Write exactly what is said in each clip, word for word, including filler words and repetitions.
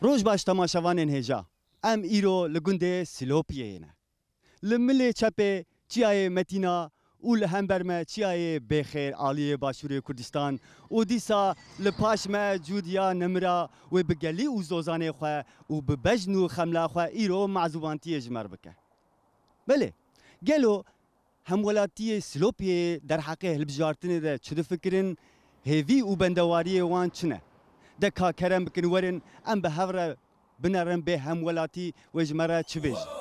Roj baş temaşevanên hêja. Em îro li gundê Silopiyeyê ne. Li milê çepê çiyayê Metîna û li hember me çiyayê Bêxêr aliyê Başûrê Kurdistan û dîsa li paş me Cûdiya Nemira wê bi gelî û zozanê xwe û bi bejn û xemla xwe îro mezûbantiyê ji me re bike. Belê, gelo hemwelatiyê Silopiyê derheqê hilbijartinê de çi difikirin, hêvî û bendewariyê wan çi ne? De ka kerem bikin werin em bi hev re binerin bê hemwelatî wê ji me re çi bêjin.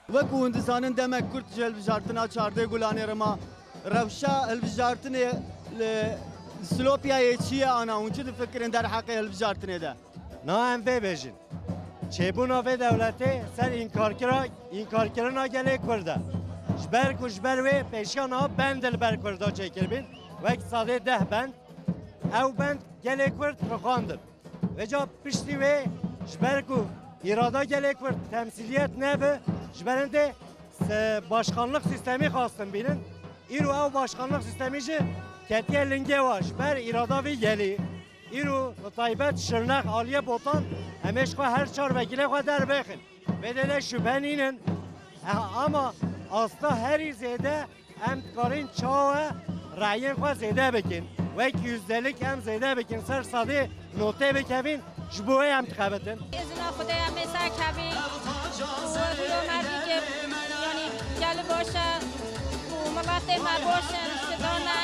Wek hûn dizanin, demek kurt ji hilbijartina çardeh Gulanê re ma. Rewşa hilbijartinê li Silopiyayê çi ye ana? Hûn çi difikirin derheqê hilbijartinê de? Na em vê bêjin. Çêbûna vê dewletê ser înkarkira, înkarkirina gelê Kurd e. Ji ber ku ji ber wê pêşiya niha bend li ber Kurda çêkiribîn, wek sedê deh bend, ew bend gelê Kurd rixandin. Vêca piştî wê ji ber ku îrada gelê Kurd temsîliyet nebe, ji ber hindê se-, başkanlık sistemî xwestin bînin. Îro ew başkanlık sistemî jî ketiye lingê wa ji ber îrada vî gelî. Îro bi taybet Şirnex aliyê Botan em ê ji xwe her çar wekîlê xwe derbêxin. Vê dê de şübhe nînin. Eh, ama asta herî zêde em dikarin çawa rayên xwe zêde bikin. Wek yüzdelik em zêde bikin, ser sedê notê bikevin, ji bo wê em dixebitin. Îzina Xwedê em ê serkevin. Û rûyo me bike, yanî gel baş e. Û miletê me baş in, şidan e.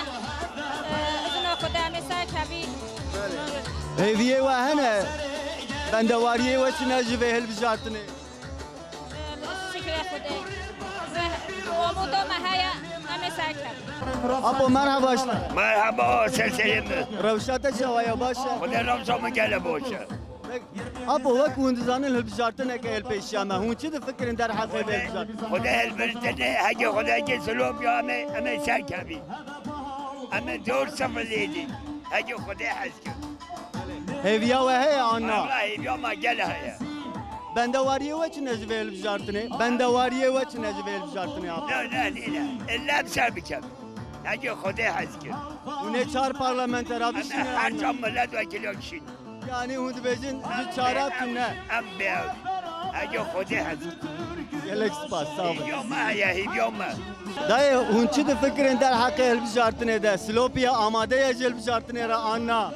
Îzina Xwedê em ê serkevin. Hêviyê we hene? Bendewariyê we çi ne ji vê hilbijartinê? Şikrê Xwedê. Ve omoda me heye, em ê serkevin. Apo, merhaba. Merhaba, ser serê min. Rewşa te çawa ye, baş e? Xwedê rewşa min gele baş e. Apo, wek hûn dizanin hilbijartineke li pêşiya me. Hûn çi difikirin derheqê vê hilbijartinê? Xwedê hilbijartinê, heke Xwedê heke Silopiya em ê, em ê serkevin. Em ê dor sifir lê dî. Heke Xwedê hez kir. Hêviya we heye an na? Wela hêviya me gele heye. Bendewariyê we çi ne ji vê hilbijartinê? Bendewariyê we çi ne ji vê hilbijartinê, Apo? Ne, ne, ne, ne. Îlla em ser bikevin. Heke Xwedê hez kir. Hûn ê çar parlamentera bişînin an na? Her çar milletvekîlê bişînin. Yanî hûn dibêjin ji çara tune? Em bê ew. Heke Xwedê hez kir. Gelek spas, sağ olun. Hêviya me heye, hêviya me. Dayê, hûn çi difikirin derheqê hilbijartinê de? Silopiya amade ye ji hilbijartinê re an na?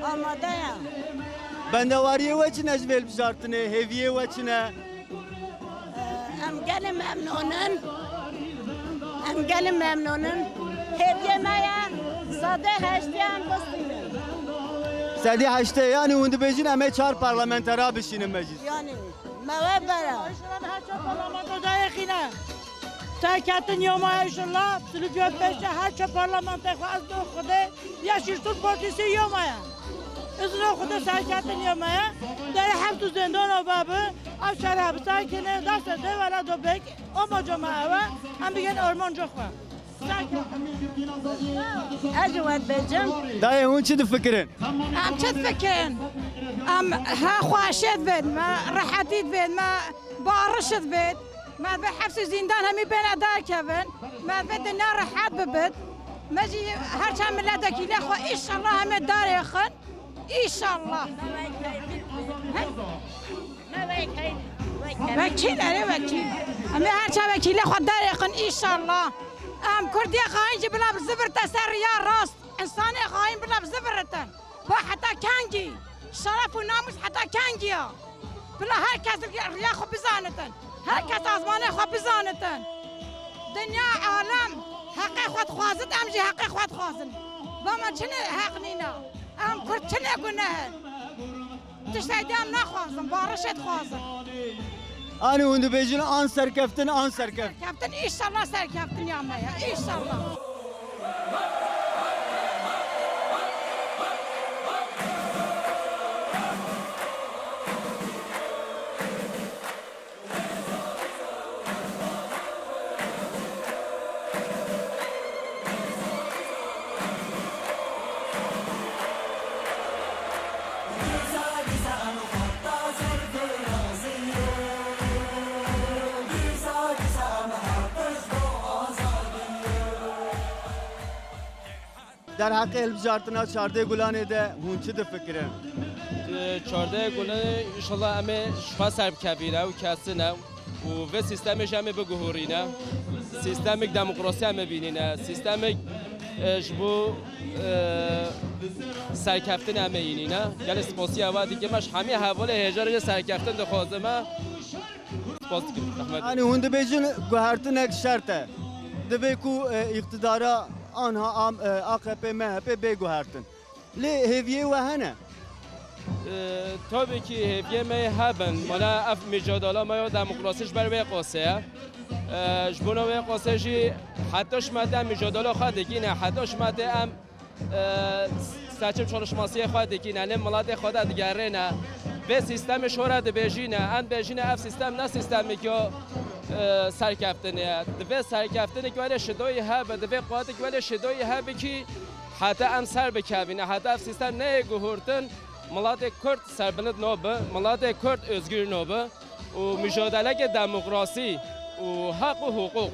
Amade ye. Bendewariyê we çi ne ji vê hilbijartinê? Hêviyê we çi ne? Em gelê memnûn in. Em gelê memnûn in. Hêviyê me ye sedê heştê em bistînin. Sedê heştê, yanî hûn dibêjin em ê çar parlamentera bişînin meclîs. Yanî, me we bera. Her çar parlamento dayê xîne. Serketin yoma ye inşallah. Silivcî pêşe her çar parlamentê xwe ez do Xwedê. Yeşil Türk Partisi yoma ye. Îzno Xwedê serketin yoma ye. Derê heps û zindana ve bi. Ev şerê bi serkine dest de wela do bek. Amaca me ew e. Em bigên armanca xwe. Ez jî we dibêjim. Dayê, hûn çi difikirin? Em çi difikirin? Em he xweşê dibin, me rehetî dibin, me barişê dibin. Me divê heps û zîndan hemî bêne derkevin. Me divê dinya rehet bibit. Me jî her çend miletekî lê xwe, înşallah, hemê darêxin. Înşallah. He? Wekîl, erê wekîl. Em ê her çend wekîlê xwe derêxin, înşallah. Em Kurdê xayîn jî bila bi zibirte ser riya rast. Însanê xayîn bila bi zibirte. Ba heta kengî? Şeref û namûs heta kengî ya? Bila her kes riya xwe bizanitin. Her kes azmanê xwe bizanitin. Dinya, alem heqê xwe dixwazit, em jî heqê xwe dixwazin. Ba me çi ne heq nîna? Em Kurd çi ne guneh in? Tiştek dî em naxwazin, barişê dixwazin. Anî hûn dibêjin an serkeftin, an serkeftin. Serkeftin, înşallah serkeftin ya me ya. Înşallah. Derheqê hilbijartina çardeh Gulanê de hûn çi difikirin? Çardeh Gulanê înşallah em ê ji xwe serbikevîne û kesine û vê sîstemê jî em ê biguhorîne. Sîstemêk demokrasî em ê bînîne. Sîstemêk e, ji bo e, serkeftinê em ê înîne. Gelê spasiya we dikim. Ez ji hemî hevalê hêja re jî serkeftin dixwazim. Spas dikim. Rehmet. Yanî hûn dibêjin guhertinek şert e. Divê ku e, îqtidara anha am, e, A K P M H P bê guhertin. Lê hêviyê we hene? E, Tabii ki hêviyê me hebin. Mala ev micadala me ya demokrasî ji ber wê qasê ye. E, ji bona wê qasê jî heta şima te micadala xwe dikîne, heta şima te em e, seçim çalışmasiyê xwe dikîne, lê miletê xwe de digerêne. Vê sîstemê şore dibêjîne, em dibêjîne ev sîstem ne sîstemêk ya e, serkeftinê ye. Divê serkeftinêk welê şidoyî hebe, divê quwetek welê şidoyî hebe kî heta em ser bikevîne, heta ev sîstem neyê guhurtin, miletê Kurd serbilind nabe, miletê Kurd özgür nabe. û mijadeleke demokrasî û heq û hiqûq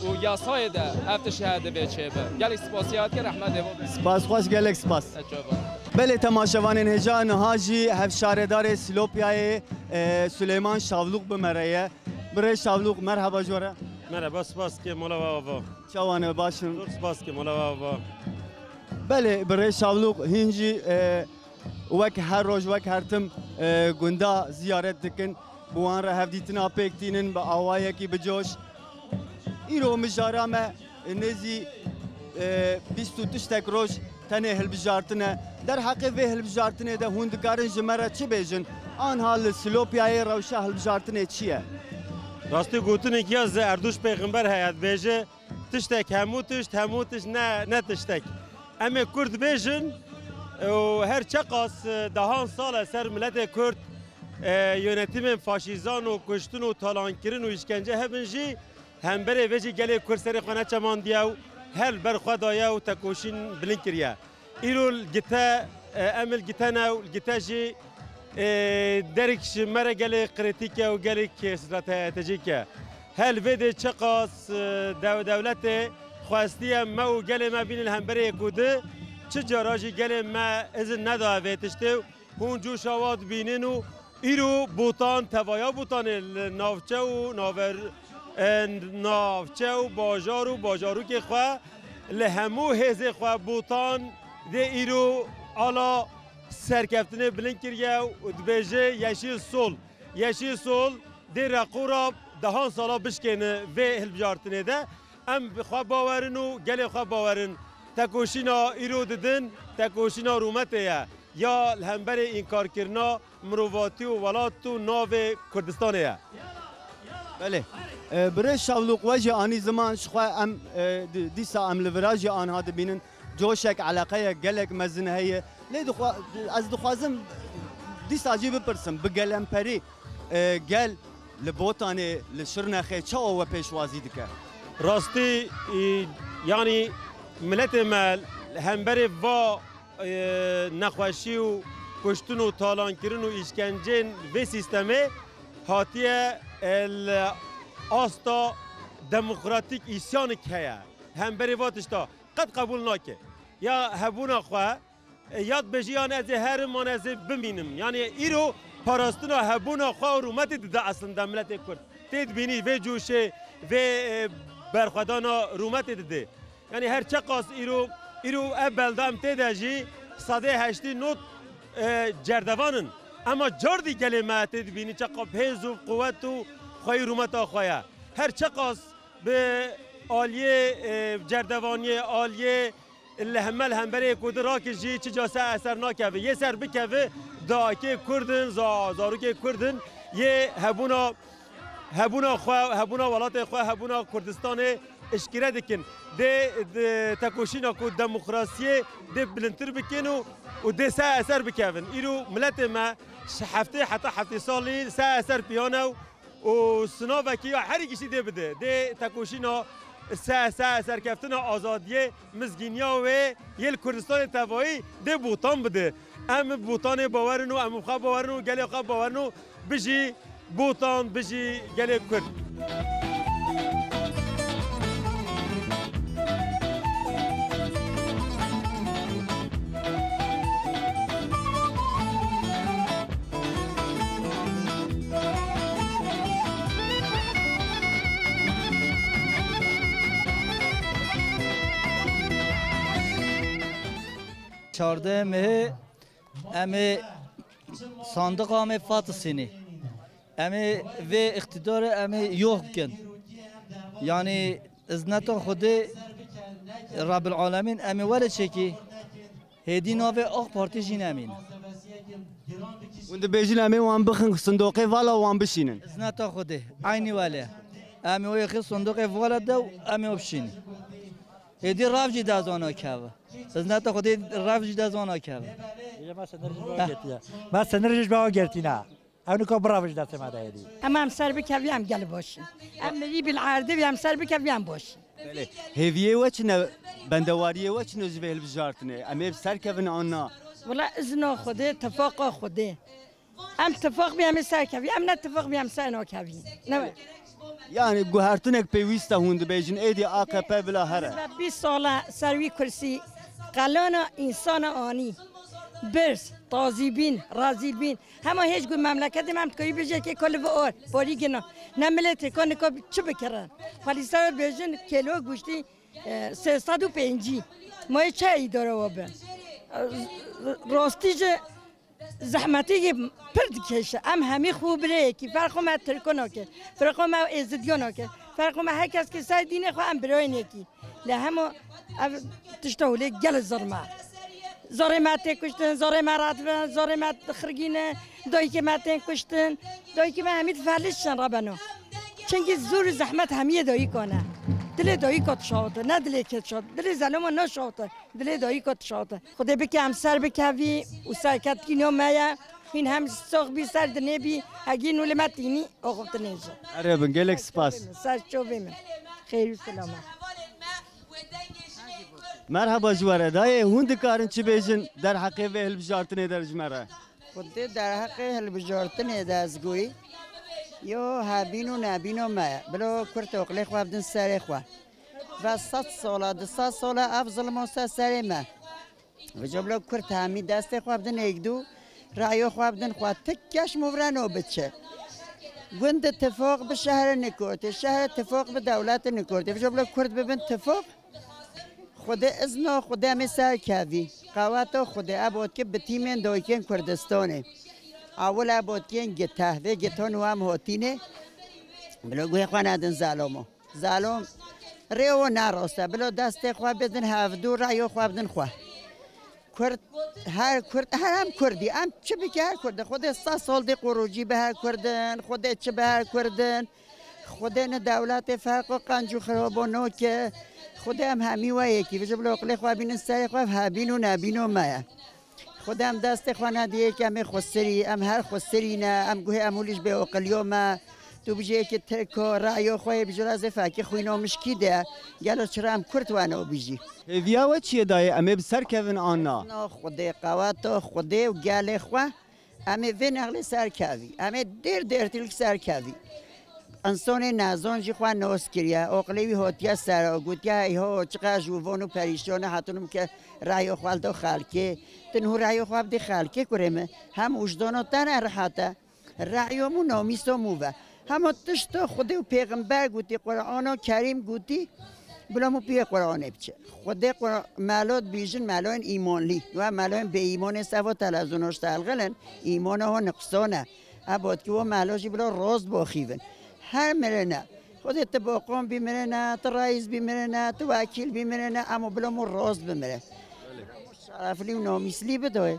û yasayê de ev tişt heye divê çêbe. Gelek spasiya dike, rehmetê bo. Spas xweş, gelek spas. Belê temaşevanên hêja, niha jî hevşaredarê Silopyayê e, Suleyman Şavlûq bi me re ye. Birê Şavlûq, merheba ji we re. Merheba, spas ke mala we ava. Çawan e, baş in? Zor spas ke mala we ava. Belê, birê Şavlûq hîn jî e, wek her roj, wek her tim e, gunda ziyaret dikin. Bi wan re hevdîtina pêk tînin bi awayekî bi coş. Îro mijara me nêzî e, bîst û tiştek roj tenê hilbijartin e. Derheqê vê hilbijartinê de hûn dikarin ji me re çi bêjin? Anha li Silopyayê rewşa hilbijartinê çi ye? Rastî gotinekî ya ji Erdûş Pêxember heye, dibêje, tiştek hemû tişt, hemû tişt ne, ne tiştek. Em ê Kurd bêjin û her çeqas e, dehan sal e ser miletê Kurd e, yönetimên faşîzan û kuştin û talankirin û îşkence hebin jî, hemberê vê jî gelê Kurd serê xwe neçemandiye û her li ber xwe daye û tekoşîn bilind kiriye. Îro li gite, e, em li gite ne û li gite jî e, derek ji me re gelê kritîk e û gelek stratejîk e. Her li vê dê çiqas e, dew-, dewletê xwestiye me û gelê me bînin li hemberê yek û du, çi cara jî gelê me izin nedaye vê tiştê û hûn coşa wa dibînin û îro Botan, tevaya Botanê li navçe û naver, e, navçe û bajar û bajarokê xwe li hemû hêzê xwe Botan dê îro ala serkeftinê bilind kiriye û dibêje Yeşil Sol. Yeşil Sol dê reqora dehan sala bişkêne vê hilbijartinê de. Em bi xwe bawerin û gelê xwe bawerin. Tekoşîna îro didin, tekoşîna rûmetê ye. Ya li hemberê înkarkirina mirovatî û welat û navê Kurdistanê ye. Belê. E, Birêz Şavlûq, we jî anî ziman, ji xwe em e, di- dîsa em li vira jî anha dibînin. Coşek, eleqeyek gelek mezin heye. Lê dixwa- ez dixwazim dîsa jî bipirsim, bi gelemperî e, gel li Botanê, li Şirnexê çawa we pêşwazî dike? Rastî, e, yanî miletê me li hemberê va e, nexweşî û kuştin û talankirin û îşkencên vê sîstemê hatiye, e, li asta demokratîk îsyanik heye. Hemberê va tişta qet qebûl nake. Ya hebûna xwe, e, ya dibêjî yan ez ê herim, yan ez ê bimînim. Yanî îro parastina hebûna xwe û rûmetê dide eslinde miletê Kurd. Tê dibînî vê coşê, vê, e, berxwedana rûmetê didê. Yanî her çeqas îro, îro ev belda em tê de jî sedê heştî not, e, cerdevan in. Ema cardî gelê me tê dibînî çeqa hêz û quwet û xweyî rûmeta xwe ye. Her çeqas bi aliyê, e, cerdevaniyê, aliyê li hemel hemberê ku di rakir jî çi case eser nakeve. Yê ser bikeve, dayikê Kurd in, za-, zarokê Kurd in, yê hebûna Hebûna xwe, hebûna welatê xwe, hebûna Kurdistanê eşkere dikin. Dê, dê tekoşîna ku demokrasiyê dê bilindtir bikin û, û dê ser eser bikevin. Îro miletê me ji heftê heta heftê salî ser eser piyan e û, û sinavekî ya herî giştî dê bide. Dê tekoşîna se-, se-, serkeftina azadiyê mizgîniya wê yê li Kurdistanê tevayî dê Botan bide. Em bi Botanê bawer in û em bi xwe bawer in û gelê xwe bawer in û bijî Botan, bijî gelê Kurd. Çardeh mehê em ê sandiqa em ê fatisînî. Em ê vê îqtîdarê em ê yox bikin. Yanî izneta Xwedê Rebbil Alemîn em ê were çekî. Hêdî navê AK Partî jî nemîne. Hûn dibêjin em ê wan bixin sindoqê vala wan bişînin. Izneta Xwedê. Eynî wele. Em ê wê xin sindoqê vala de û em ê wê bişînin. Hêdî rev jî dezana keve. Izneta Xwedê rev jî dezana keve. Bêje me senir jî ji bava girtiye. Me senir jî ji bava girtîne. Ew nika birevin ji destê me de hêdî. Em em ser bikevî em gel baş in. Em mirî bil erdê em ser bikevî em baş in. Belê. Hêviyê we çi ne, bendewariyê we çi ne ji vê hilbijartinê? Em ê bi ser kevin an na? Wela izna Xwedê, tifaqa Xwedê. Em tifaq bî em ê ser kevî, em ne tifaq bî em ser nakevî. Ne we? Yani guhertinek pêwîst e hûn dibêjin êdî A K P bila here. Bîst sala ser wî kursî qelana însana anî. Birz, tazîbîn, razîlbîn. Hema hêj got memleketê me em dikarî bijekê ka li vir or, parî gina. Ne miletê ka nika çi bikirin. Xwelî ser bêjin kêlo guştî, e, sê sed û pêncî. Ma yê çi îdara wa bi? E, rastî ji zehmetî pir dikêşe. Em hemî xwe birê yekî. Ferqo me Tirko nake. Ferqo me Êzidiyo nake. Ferqo me her kes ki ser dînê xwe em birayên yekî. Lê hema ev tişta holê gelek zilm e. Zorê me tê kuştin, zorê me radibin, zorê me xirgîne, dayikê me tên kuştin. Dayikê me hemî difelişin rebeno. Çimkî zor û zehmet hemiyê dayikan e. Dilê dayika dişawite, ne dilê kê dişawite. Dilê zeloma naşawite, dilê dayika dişawite. Xwedê bike em ser bikevî û serkeftinîna me ye. Hîn hem sox bî ser dinê bî, hegî nû li me tînî axiftinê jî. Erê bin, gelek spas. Ser çovê min. Xêr û selama. Merheba ji we re. Dayê, hûn dikarin çi bêjin derheqê vê hilbijartinê de ji me re? Xwedê derheqê hilbijartinê de ez goyî. Yo hebîn û nebîno me ye. Bilo Kurd oqlê xwe bidin serê xwe. Ve sed sala, du sed sala ev zilmo ser serê me. Vêca bila Kurd hemî destê xwe bidin êkdû, reyo xwe bidin xwe. Ti keş muvre no biçe. Gund tifaq bi şehre nikotê, şehre tifaq bi dewlete nikotê. Vêca bila Kurd bibin tifaq, Xwedê izna Xwedê em ê ser kevî. Qeweta Xwedê, e botkê bi tîmên dayikên Kurdistanê. Ewil e botkên gite, vê gite nû em hotînê. Bila guhê xwe nedin zelamo. Zalom rêwo ne rast e. Bilo destê xwe bidin hevdû, reyo xwe bidin xwe. Kurd, her Kurd, her em Kurdî. Em çi bike her Kurd e. Xwedê sed sal dê qorocî bi her Kurd in. Xwedê çi bi her Kurd in. Xwedê ne dewletê ferqo qenc û xirabo noke. Xwedê em hemî we yekî. Vijî bilo oqilê xwe bînin serê xwe, hebîn û nebîno me ye. Xwedê em destê xwe nediyê ke em ê xwesirî, em her xwesirî ne, em guhê em hûlî ji bê oqiliyo me. Tu bijê yekî Tirko, reyo xwe yê bijî ra zê fekî xwîno mişkî de. Gelo çira em Kurd weno bijî? Hêviya we çi ye dayê, em ê bi ser kevin an na? Na Xwedê, qeweta Xwedê û gelê xwe. Em ê vê nexlê ser kevî. Em ê dêr dêrtir li ser kevî. Însonê nezan jî xwe nas kiriye. Oqilê wî hotiye sera, gotiye, "Hey ho, çiqas ji û von û perîşan e, hatûn bike reyo xwe li do xelkê." Tu niho reyo xwe bidî xelkê kurê min. Hem wijdano te ne rehet e. Reyo mû, namîso mû ve. Hema tişto Xwedê û pêxember gotî, Qur'ana Kerîm gotî, bila mû piyê Qur'anê biçe. Xwedê Qur-, melo dibîjin meloyên îmanlî. Wa meloyên bêîmanê seva televizyona ji te hilxilin, îmana ho niqsan e. E botkî wo melo jî bila rast baxîvin. Her mirine. Xwedê tu boqon bî mirine, tu reîs bî mirine, tu wekîl bî mirine, emo bila mû rast bimire. Şereflî û namîslî bidoye.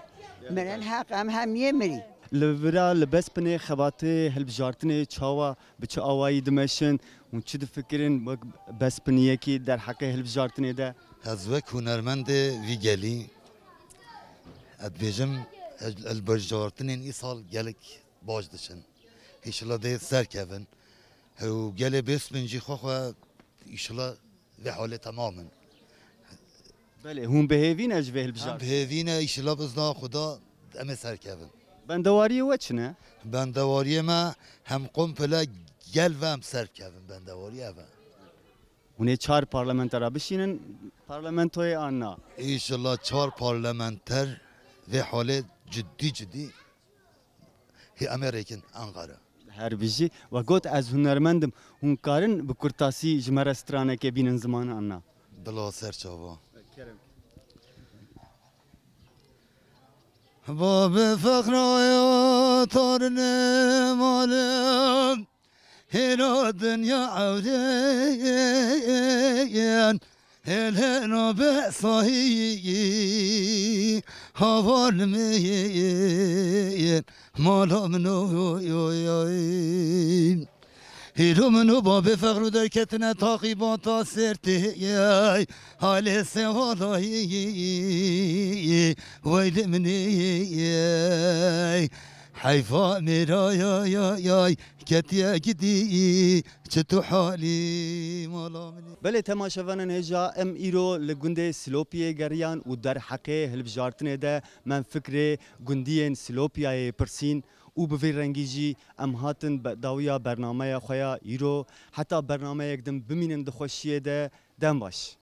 Mirin heq em hemiyê mirî. Li vira li Bespinê xebatê hilbijartinê çawa, bi çi awayî dimeşin? Hûn çi difikirin wek Bespiniyekî derheqê hilbijartinê de? Ez wek hunermendê vî gelî, ez dibêjim, hilbijartinên îsal gelek baş diçin. Înşallah dê serkevin. Û gelê Bespin jî xwe xwe înşallah vê halê temam in. Belê, hûn bi hêvî ne ji vê hilbijartinê? Em bi hêvî ne, înşallah bi izna Xuda em ê serkevin. Bendewariyê we çi ne? Bendewariyê me hem komple gel ve em serkevin, bendewarî ev e. Hûn ê çar parlamentera bişînin parlamentoyê an na? Înşallah çar parlamenter vê halê cidî cidî hê em ê rêkin Ankara. Her bijî. We got ez hunermend im. Hûn karin bi kurtasî ji me re stranekê bînin ziman an na? Bila ser çava. Kerem. Babê fexraya tarine malim. Hêla dinya ewrên, hêlêna besayî, haval min, mala min oy, oy, oy. Hêlo min û babê fexr û derketine taqîbata sertê, halê sevalayî, weylê min ê. Heyfa mêra ya, ya, yay, ketiye gidî, çi tu halî mala min ê. Belê temaşevanên hêja, em îro li gundê Silopiyê geriyan û derheqê hilbijartinê de me fikrê gundiyên Silopiyayê pirsîn û bi vî rengî jî em hatin be-, dawiya bernameya xwe ya îro. Heta bernameyek din bimînin di xweşiyê de, dem baş.